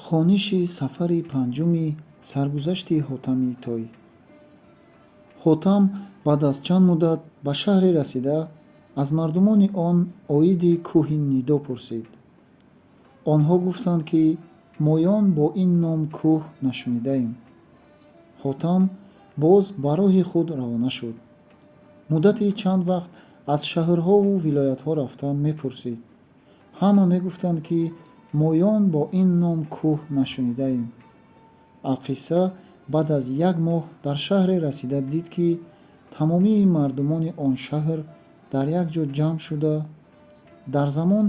Хониши сафари панҷуми саргузашти Ҳотами Той. Ҳотам баъд аз чанд муддат ба шаҳре расида, аз мардумони он оиди кӯҳи Нидо пурсид. Онҳо гуфтанд, ки моён бо ин ном кӯҳ нашунидаем. Ҳотам боз ба роҳи худ равона шуд. Муддати чанд вақт аз шаҳрҳову вилоятҳо рафта мепурсид. Ҳама мегуфтанд, ки моён бо ин ном кӯҳ нашунидаем. Алқисса, баъд аз як моҳ дар шаҳре расида дид, ки тамомии мардумони он шаҳр дар як ҷо ҷамъ шуда. Дар замон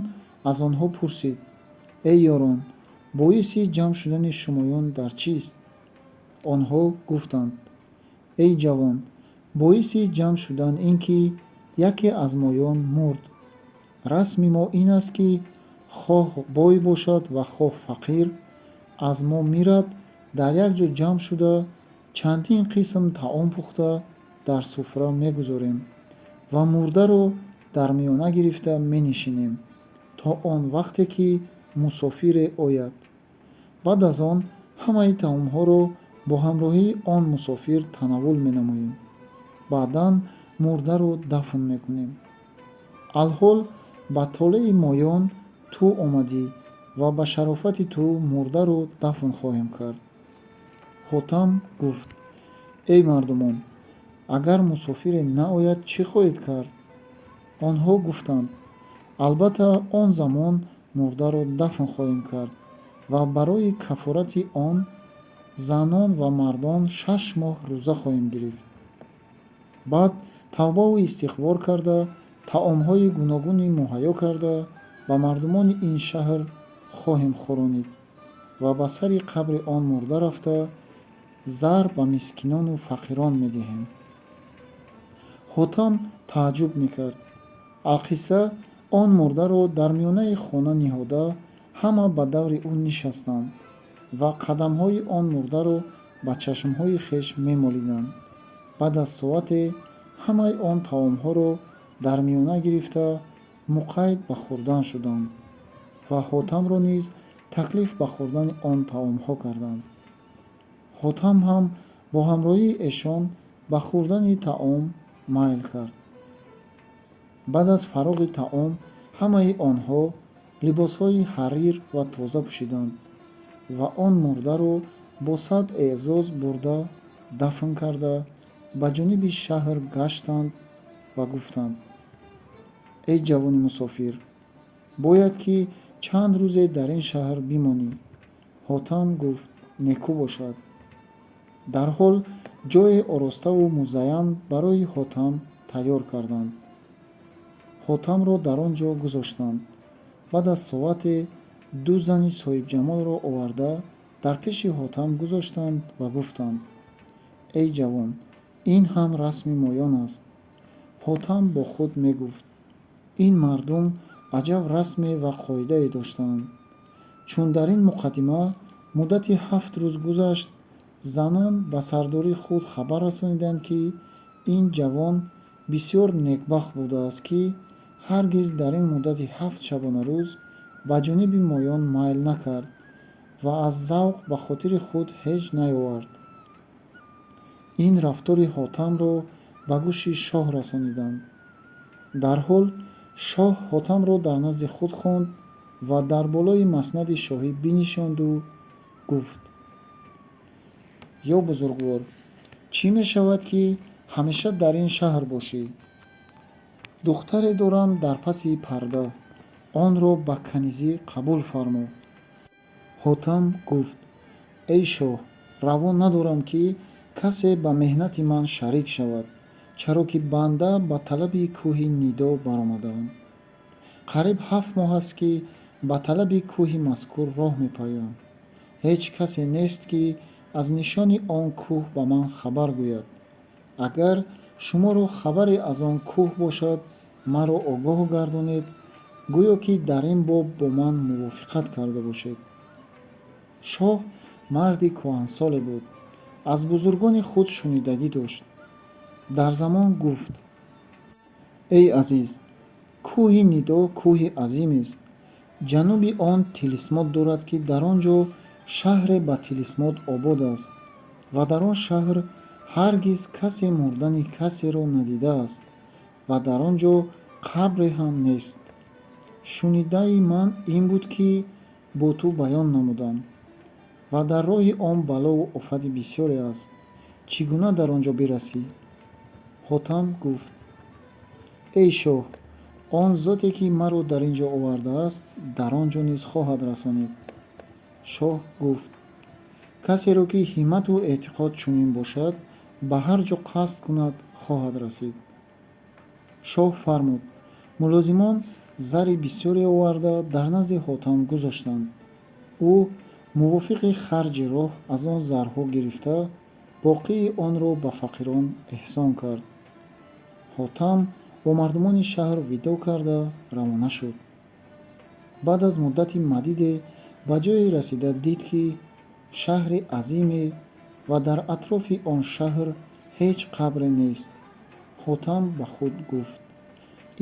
аз онҳо пурсид: «Эй ёрон, боиси ҷамъ шудани шумоён дар чист?» Онҳо гуфтанд: «Эй ҷавон, боиси ҷамъ шудан ин ки яке аз моён мурд. Расми мо ин аст, ки хоҳ бой бошад ва хоҳ фақир, аз мо мирад, дар як ҷо ҷамъ шуда, чандин қисм таом пухта, дар суфра мегузорем ва мурдаро дар миёна гирифта менишинем, то он вақте ки мусофире ояд. Баъд аз он ҳамаи таомҳоро бо ҳамроҳии он мусофир танаввул менамоем. Баъдан мурдаро дафн мекунем. Алҳол ба толеи моён ту омадӣ ва ба шарофати ту мурдаро дафн хоҳем кард». Ҳотам гуфт: «Эй мардумон, агар мусофире наояд, чӣ хоҳед кард?» Онҳо гуфтанд: «Албатта, он замон мурдаро дафн хоҳем кард ва барои кафорати он занон ва мардон 6 моҳ рӯза хоҳем гирифт. Баъд тавбаву истиғфор карда, таомҳои гуногуни муҳайё карда, ба мардумони ин шаҳр хоҳем хӯронид ва ба сари қабри он мурда рафта, зар ба мискинону фақирон медиҳем». Ҳотам тааҷҷуб мекард. Алқисса, он мурдаро дар миёнаи хона ниҳода, ҳама ба даври ӯ нишастанд ва қадамҳои он мурдаро ба чашмҳои хеш мемолиданд. Баъд аз соате ҳамаи он таомҳоро дар миёна гирифта, муқайд ба хӯрдан шуданд ва Ҳотамро низ таклиф ба хӯрдани он таомҳо карданд. Ҳотам ҳам бо ҳамроҳии эшон ба хӯрдани таом майл кард. Баъд аз фароғи таом ҳамаи онҳо либосҳои ҳарир ва тоза пӯшиданд ва он мурдаро бо сад эъзоз бурда дафн карда, ба ҷониби шаҳр гаштанд ва гуфтанд: «Эй ҷавони мусофир, бояд ки чанд рӯзе дар ин шаҳр бимонӣ». Ҳотам гуфт: «Некӯ бошад». Дарҳол ҷое ороставу музайян барои Ҳотам тайёр карданд. Ҳотамро дар он ҷо гузоштанд. Баъд аз соате ду зани соҳибҷамолро оварда, дар пеши Ҳотам гузоштанд ва гуфтанд: «Эй ҷавон, ин ҳам расми моён аст». Ҳотам бо худ мегуфт: «Ин мардум аҷаб расме ва қоидае доштаанд». Чун дар ин муқаддима муддати 7 рӯз гузашт, занон ба сардори худ хабар расониданд, ки ин ҷавон бисёр некбахт будааст, ки ҳаргиз дар ин муддати 7 шабонарӯз ба ҷониби моён майл накард ва аз завқ ба хотири худ ҳеҷ наёвард. Ин рафтори Ҳотамро ба гӯши шоҳ расониданд. Дарҳол шоҳ Ҳотамро дар назди худ хонд ва дар болои маснади шоҳӣ бинишонду гуфт: «Ё бузургвор, чӣ мешавад, ки ҳамеша дар ин шаҳр бошӣ? Духтаре дорам дар паси парда, онро ба канизӣ қабул фармо». Ҳотам гуфт: «Эй шоҳ, раво надорам, ки касе ба меҳнати ман шарик шавад, чаро ки банда ба талаби кӯҳи Нидо баромадаам. Қариб 7 моҳ аст, ки ба талаби кӯҳи мазкур роҳ мепоям. Ҳеҷ касе нест, ки аз нишони он кӯҳ ба ман хабар гӯяд. Агар шуморо хабаре аз он кӯҳ бошад, маро огоҳ гардонед, гӯё ки дар ин боб бо ман мувофиқат карда бошед». Шоҳ марди кӯҳансоле буд, аз бузургони худ шунидагӣ дошт. Дар замон гуфт: «Эй азиз, кӯҳи Нидо кӯҳи азимест. Ҷануби он тилисмот дорад, ки дар он ҷо шаҳре ба тилисмот обод аст ва дар он шаҳр ҳаргиз касе мурдани касеро надидааст ва дар он ҷо қабре ҳам нест. Шунидаи ман ин буд, ки бо ту баён намудам, ва дар роҳи он балову офати бисёре аст. Чӣ гуна дар он ҷо бирасӣ? Ҳотам гуфт: эй шоҳ, он зоте, ки маро дар ин ҷо овардааст, дар он ҷо низ хоҳад расонид. Шоҳ гуфт: касеро, ки ҳиммату эътиқод чунин бошад, ба ҳар ҷо қасд кунад, хоҳад расид. Шоҳ фармуд: мулозимон зари бисёре оварда дар назди Ҳотам гузоштанд. Ӯ мувофиқи харҷи роҳ аз он зарҳо гирифта, боқии онро ба фақирон эҳсон кард. Ҳотам бо мардумони шаҳр видоъ карда равона шуд. Баъд аз муддати мадиде ба ҷое расида дид, ки шаҳри азиме ва дар атрофи он шаҳр ҳеҷ қабре нест. Ҳотам ба худ гуфт: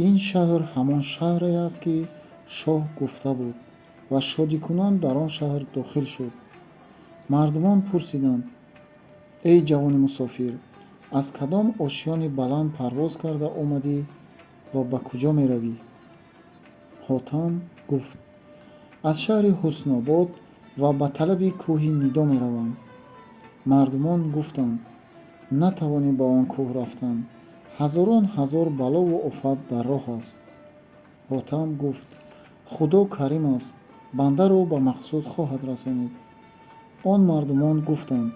ин шаҳр ҳамон шаҳре аст, ки шоҳ гуфта буд, ва шодикунон дар он шаҳр дохил шуд. Мардумон пурсиданд: эй ҷавони мусофир, аз кадом ошёни баланд парвоз карда омадӣ ва ба куҷо меравӣ? Ҳотам гуфт: аз шаҳри Ҳуснобод ва ба талаби кӯҳи Нидо меравам. Мардумон гуфтанд: натавонӣ ба он кӯҳ рафтан, ҳазорон ҳазор балову офат дар роҳ аст. Ҳотам гуфт: Худо карим аст, бандаро ба мақсуд хоҳад расонид. Он мардумон гуфтанд: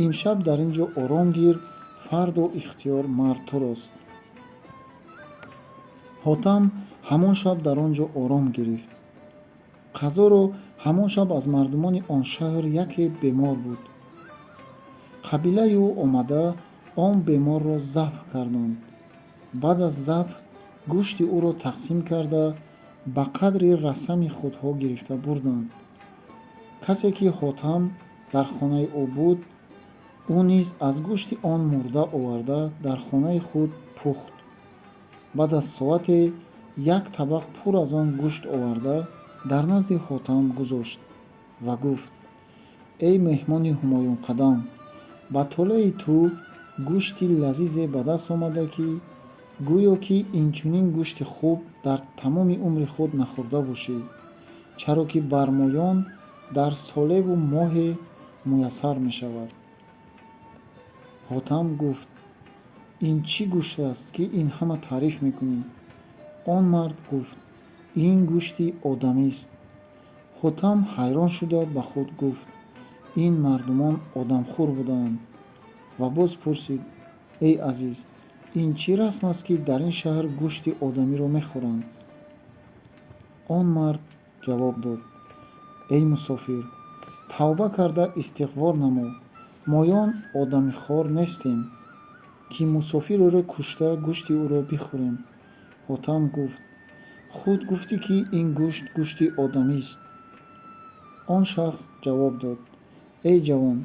имшаб дар ин ҷо ором гир, фардо ихтиёр мард турост. Ҳотам ҳамон шаб дар он ҷо ором гирифт. Қазоро ҳамон шаб аз мардумони он шаҳр яке бемор буд. Қабилаи ӯ омада он беморро забҳ карданд. Баъд аз забҳ гӯшти ӯро тақсим карда ба қадри расами худҳо гирифта бурданд. Касе, ки Ҳотам дар хонаи ӯ буд, ӯ низ аз гӯшти он мурда оварда дар хонаи худ пухт. Баъд аз соате як табақ пур аз он гӯшт оварда дар назди Ҳотам гузошт ва гуфт: эй меҳмони ҳумоюнқадам, ба толеи ту гӯшти лазизе ба даст омада, ки гӯё ки инчунин гӯшти хуб дар тамоми умри худ нахӯрда бошӣ, чаро ки бар моён дар солеву моҳе муяссар мешавад. Ҳотам гуфт: ин чӣ гӯшт аст, ки ин ҳама таъриф мекунӣ? Он мард гуфт: ин гӯшти одамист. Ҳотам ҳайрон шуда ба худ гуфт: ин мардумон одамхӯр будаанд. Ва боз пурсид: эй азиз, ин чӣ расм аст, ки дар ин шаҳр гӯшти одамиро мехӯранд? Он мард ҷавоб дод: эй мусофир, тавба карда истиғфор намо. Моён одамихор нестем, ки мусофиреро кушта гӯшти ӯро бихӯрем. Ҳотам гуфт: худ гуфтӣ, ки ин гӯшт гӯшти одамист. Он шахс ҷавоб дод: эй ҷавон,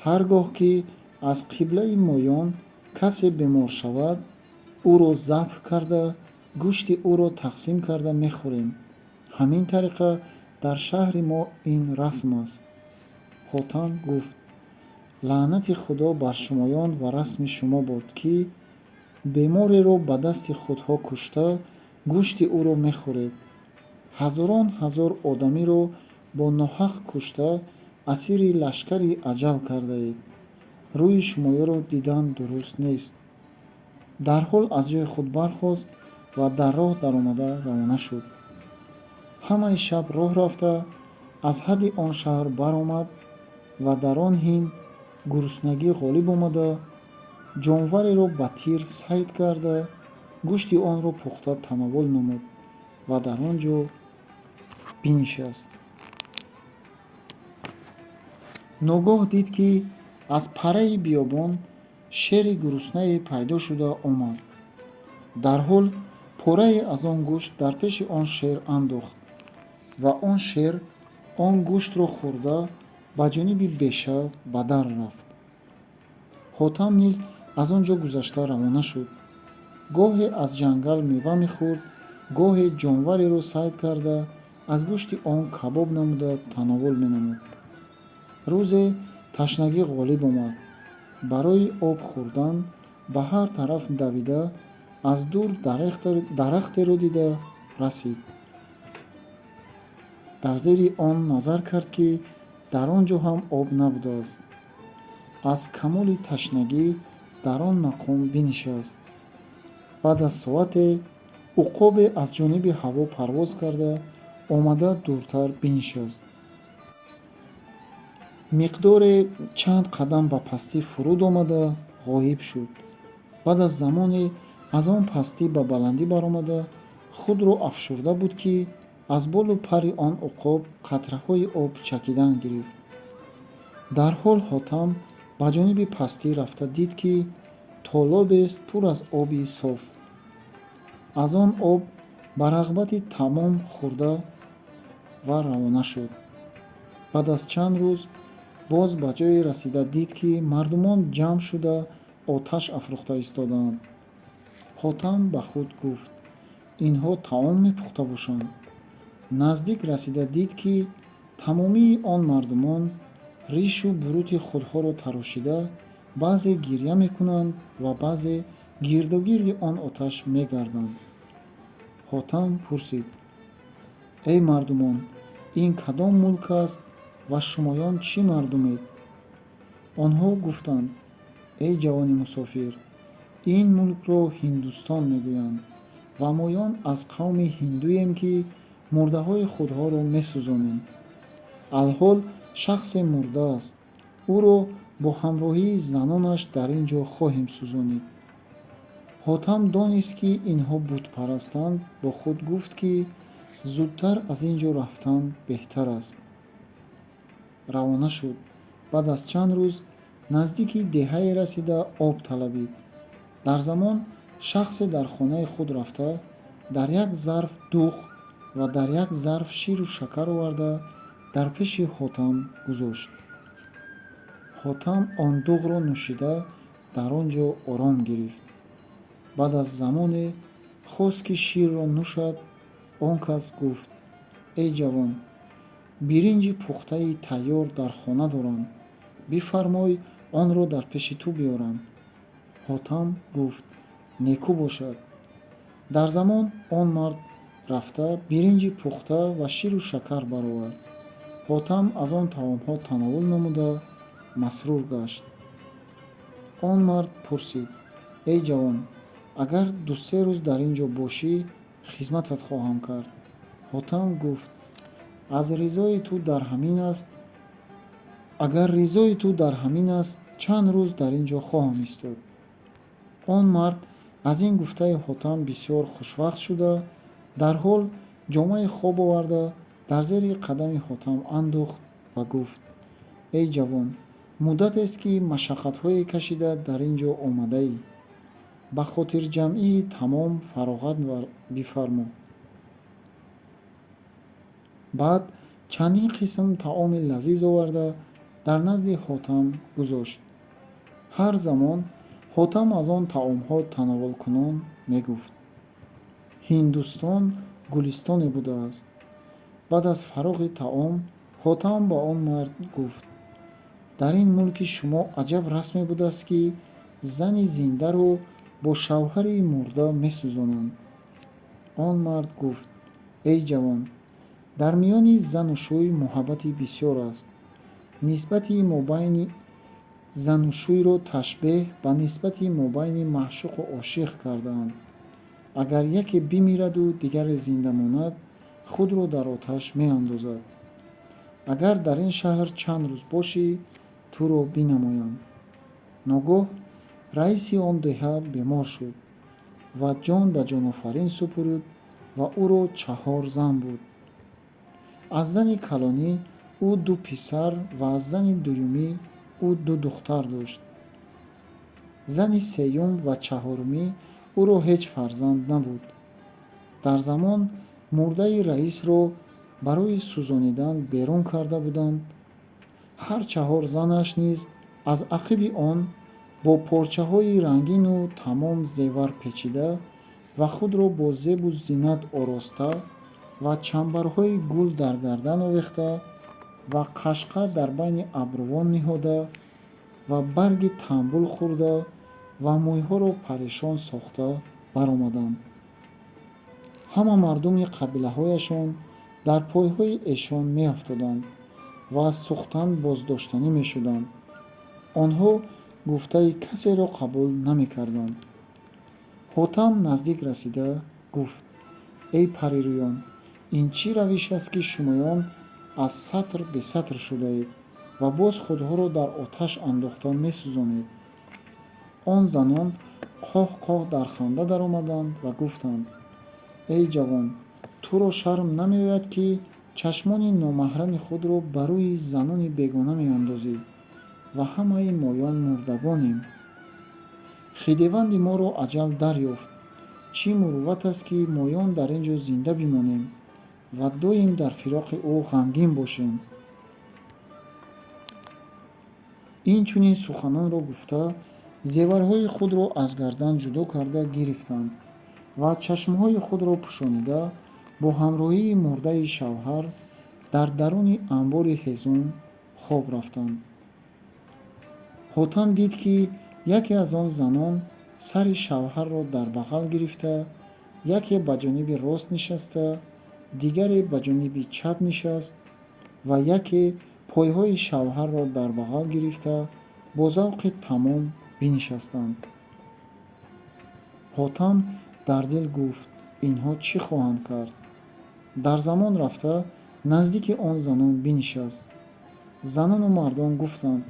ҳар гоҳ ки аз қиблаи моён касе бемор шавад, ӯро забҳ карда гӯшти ӯро тақсим карда мехӯрем. Ҳамин тариқа дар шаҳри мо ин расм аст. Ҳотам гуфт: лаънати Худо бар шумоён ва расми шумо бод, ки бемореро ба дасти худҳо кушта гӯшти ӯро мехӯред. Ҳазорон ҳазор одамиро бо ноҳақ кушта асири лашкари аҷал кардаед. Рӯи шумоёро дидан дуруст нест. Дарҳол аз ҷои худ бархост ва дар роҳ даромада равона шуд. Ҳамаи шаб роҳ рафта аз ҳадди он шаҳр баромад ва дар он ҳин гуруснагӣ ғолиб омада ҷонвареро ба тир сайд карда гӯшти онро пухта танаввул намуд ва дар он ҷо бинишаст. Ногоҳ дид, ки аз парраи биёбон шери гуруснае пайдо шуда омад. Дарҳол порае аз он гӯшт дар пеши он шер андохт ва он шер он гӯштро хӯрда ба ҷониби беша ба дар рафт. Ҳотам низ аз он ҷо гузашта равона шуд. Гоҳе аз ҷангал мева мехӯрд, гоҳе ҷонвареро сайд карда аз гӯшти он кабоб намуда танаввул менамуд. Рӯзе ташнагӣ ғолиб омад. Барои об хӯрдан ба ҳар тараф давида, аз дур дарахтеро дида расид. Дар зери он назар кард, ки дар он ҷо ҳам об набудааст. Аз камоли ташнагӣ дар он мақом бинишаст. Баъд аз соате уқобе аз ҷониби ҳаво парвоз карда омада, дуртар бинишаст. Миқдоре чанд қадам ба пастӣ фуруд омада, ғоиб шуд. Баъд аз замоне аз он пастӣ ба баландӣ баромада, худро афшурда буд, ки аз болу пари он уқоб қатраҳои об чакидан гирифт. Дарҳол Ҳотам ба ҷониби пастӣ рафта дид, ки толобест пур аз оби соф. Аз он об ба рағбати тамом хӯрда ва равона шуд. Баъд аз чанд рӯз боз ба ҷое расида дид, ки мардумон ҷамъ шуда, оташ афрӯхта истодаанд. Ҳотам ба худ гуфт: «Инҳо таом мепухта бошанд». Наздик расида дид, ки тамомии он мардумон ришу бурути худҳоро тарошида, баъзе гиря мекунанд ва баъзе гирдогирди он оташ мегарданд. Ҳотам пурсид: «Эй мардумон, ин кадом мулк аст ва шумоён чӣ мардумед?» Онҳо гуфтанд: «Эй ҷавони мусофир, ин мулкро Ҳиндустон мегӯянд ва моён аз қавми ҳиндуем, ки мурдаҳои худҳоро месӯзонем. Алҳол шахсе мурдааст, ӯро бо ҳамроҳии занонаш дар ин ҷо хоҳем сӯзонид». Ҳотам донист, ки инҳо бутпарастанд. Бо худ гуфт, ки зудтар аз ин ҷо рафтан беҳтар аст. Равона шуд. Баъд аз чанд рӯз наздики деҳае расида, об талабид. Дар замон шахсе дар хонаи худ рафта, дар як зарф дуғ ва дар як зарф ширу шакар оварда, дар пеши Ҳотам гузошт. Ҳотам он дуғро нӯшида, дар он ҷо ором гирифт. Баъд аз замоне хост, ки ширро нӯшад. Он кас гуфт: «Эй ҷавон, биринҷи пухтаи тайёр дар хона дорам, бифармой, онро дар пеши ту биёрам». Ҳотам гуфт: «Некӯ бошад». Дар замон он мард рафта, биринҷи пухта ва ширу шакар баровард. Ҳотам аз он таомҳо тановул намуда, масрур гашт. Он мард пурсид: «Эй ҷавон, агар 2-се рӯз дар ин ҷо бошӣ, хизматат хоҳам кард». Ҳотам гуфт: «Аз ризои ту дар ҳамин аст, агар ризои ту дар ҳамин аст, чанд рӯз дар ин ҷо хоҳам истод». Он мард аз ин гуфтаи Ҳотам бисёр хушвақт шуда, дарҳол ҷомаи хоб оварда, дар зери қадами Ҳотам андохт ва гуфт: «Эй ҷавон, муддатест, ки машаққатҳое кашида дар ин ҷо омадаӣ, ба хотирҷамъии тамом фароғат бифармо». Баъд чандин қисм таоми лазиз оварда, дар назди Ҳотам гузошт. Ҳар замон Ҳотам аз он таомҳо тановулкунон мегуфт: «Ҳиндустон гулистоне будааст». Баъд аз фароғи таом Ҳотам ба он мард гуфт: «Дар ин мулки шумо аҷаб расме будааст, ки зани зиндаро бо шавҳари мурда месӯзонанд». Он мард гуфт: «Эй ҷавон, дар миёни зану шӯй муҳаббати бисёр аст. Нисбати мобайни зану шӯйро ташбеҳ ба нисбати мобайни маъшуқу ошиқ кардаанд. Агар яке бимираду дигаре зинда монад, худро дар оташ меандозад. Агар дар ин шаҳр чанд рӯз бошӣ, туро бинамоям». Ногоҳ раиси он деҳа бемор шуд ва ҷон ба ҷонофарин супурд ва ӯро чаҳор зан буд. Аз зани калонӣ ӯ ду писар ва аз зани дуюмӣ ӯ ду духтар дошт. Зани сеюм ва чаҳорумӣ ӯро ҳеҷ фарзанд набуд. Дар замон мурдаи раисро барои сӯзонидан берун карда буданд. Ҳар чаҳор занаш низ аз ақиби он бо порчаҳои рангину тамом зевар печида ва худро бо зебу зинат ороста ва чанбарҳои гул дар гардан овехта. Ва қашқа дар байни абрувон ниҳода ва барги тамбул хӯрда ва мӯйҳоро парешон сохта баромаданд. Ҳама мардуми қабилаҳояшон дар пойҳои эшон меафтоданд ва аз сӯхтан боздоштанӣ мешуданд. Онҳо гуфтаи касеро қабул намекарданд. Ҳотам наздик расида гуфт: «Эй парирӯён, ин чӣ равиш аст, ки шумоён аз сатр бесатр шудаед ва боз худҳоро дар оташ андохта месӯзонед?» Он занон қоҳ қоҳ дар ханда даромаданд ва гуфтанд: «Эй ҷавон, туро шарм намеояд, ки чашмони номаҳрами худро ба рӯи занони бегона меандозӣ ва ҳамаи моён мурдагонем? Хидеванди моро аҷал дарёфт. Чӣ мурувват аст, ки моён дар ин ҷо зинда бимонем ва доим дар фироқи ӯ ғамгин бошем?» Инчунин суханонро гуфта, зеварҳои худро аз гардан ҷудо карда гирифтанд ва чашмҳои худро пӯшонида, бо ҳамроҳии мурдаи шавҳар дар даруни анбори ҳезум хоб рафтанд. Ҳотам дид, ки яке аз он занон сари шавҳарро дар бағал гирифта, яке ба ҷониби рост нишаста, дигаре ба ҷониби чап нишаст ва яке пойҳои шавҳарро дар бағал гирифта, бо завқи тамом бинишастанд. Ҳотам дар дил гуфт: «Инҳо чӣ хоҳанд кард?» Дар замон рафта, наздики он занон бинишаст. Занону мардон гуфтанд: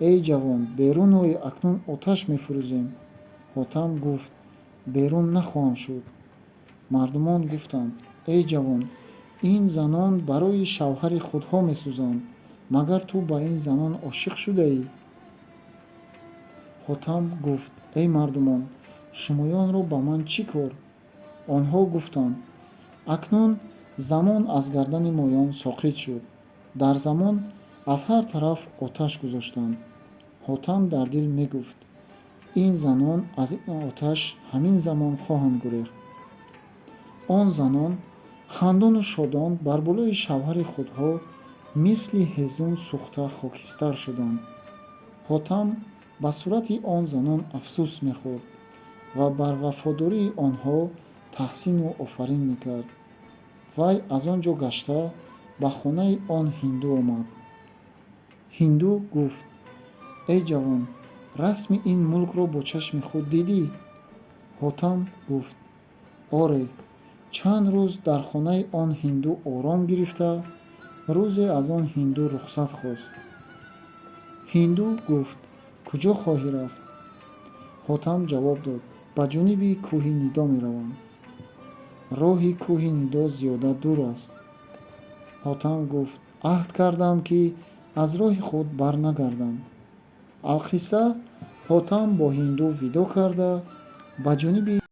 «Эй ҷавон, берун ой, акнун оташ мефурӯзем». Ҳотам гуфт: «Берун нахоҳам шуд». Мардумон гуфтанд: «Эй ҷавон, ин занон барои шавҳари худҳо месӯзанд, магар ту ба ин занон ошиқ шудаӣ?» Ҳотам гуфт: «Эй мардумон, шумоёнро ба ман чӣ кор?» Онҳо гуфтанд: «Акнун замон аз гардани моён соқит шуд». Дар замон аз ҳар тараф оташ гузоштанд. Ҳотам дар дил мегуфт: «Ин занон аз ин оташ ҳамин замон хоҳанд гурехт». Он занон хандону шодон бар болои шавҳари худҳо мисли ҳезум сӯхта хокистар шуданд. Ҳотам ба сурати он занон афсӯс мехӯрд ва бар вафодории онҳо таҳсину офарин мекард. Вай аз он ҷо гашта, ба хонаи он ҳинду омад. Ҳинду гуфт: «Эй ҷавон, расми ин мулкро бо чашми худ дидӣ?» Ҳотам гуфт: «Оре». Чанд рӯз дар хонаи он ҳинду ором гирифта, рӯзе аз он ҳинду рухсат хост. Ҳинду гуфт: «Куҷо хоҳӣ рафт?» Ҳотам ҷавоб дод: «Ба ҷониби кӯҳи Нидо меравам». «Роҳи кӯҳи Нидо зиёда дур аст». Ҳотам гуфт: «Аҳд кардам, ки аз роҳи худ барнагардам». Алқисса, Ҳотам бо ҳинду видоъ карда, ба ҷониби